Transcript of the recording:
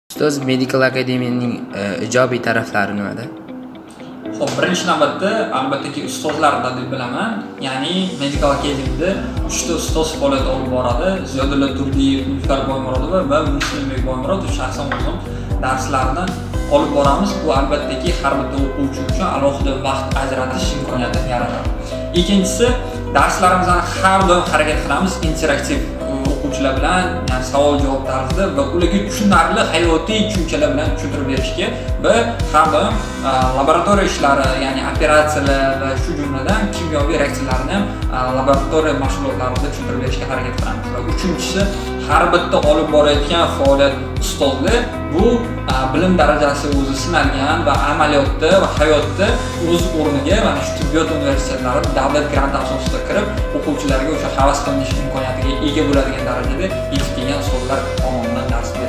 Ustoz, Medical Academy'ning ijobiy taraflari nimada? Xo'p, birinchi navbatda, albattaki, ustozlarda deb bilaman. Ya'ni Medical Academy'da 3 ta ustoz faoliyat olib boradi. Ziyodulla Turdiyev, Nilufar Boymurodova va Muslimbek Boymurodov. Shaxsan o'zim darslarni olib boramiz. Bu, albattaki, har bitta o'quvchi uchun alohida vaqt ajratish imkoniyatini yaratadi. Ikkinchisi, darslarimizni har doim harakat qilamiz interaktiv o'quvchilar bilan, ya'ni savol javob tarzida va ularga tushunarli hayotiy tushunchalar bilan tushuntirib berishga va har doim laboratoriya ishlari, ya'ni operatsiyalar va shu jumladan kimyoviy reaksiyalarni ham laboratoriya mashg'ulotlarida tushuntirib berishga harakat qilamiz. Va uchinchisi, har bitta olib borayotgan faoliyat ustozlar bu bilim darajasi o'zi sinalgan va amaliyotda va hayotda o'z o'rniga mana shu tibbiyot universitetlarida davlat granti asosida kirib, o'quvchilarga o'sha havas qilinish imkoniyatiga ega bo'ladigan darajada yetib kelgan ustozlar tomonidan dars beriladi.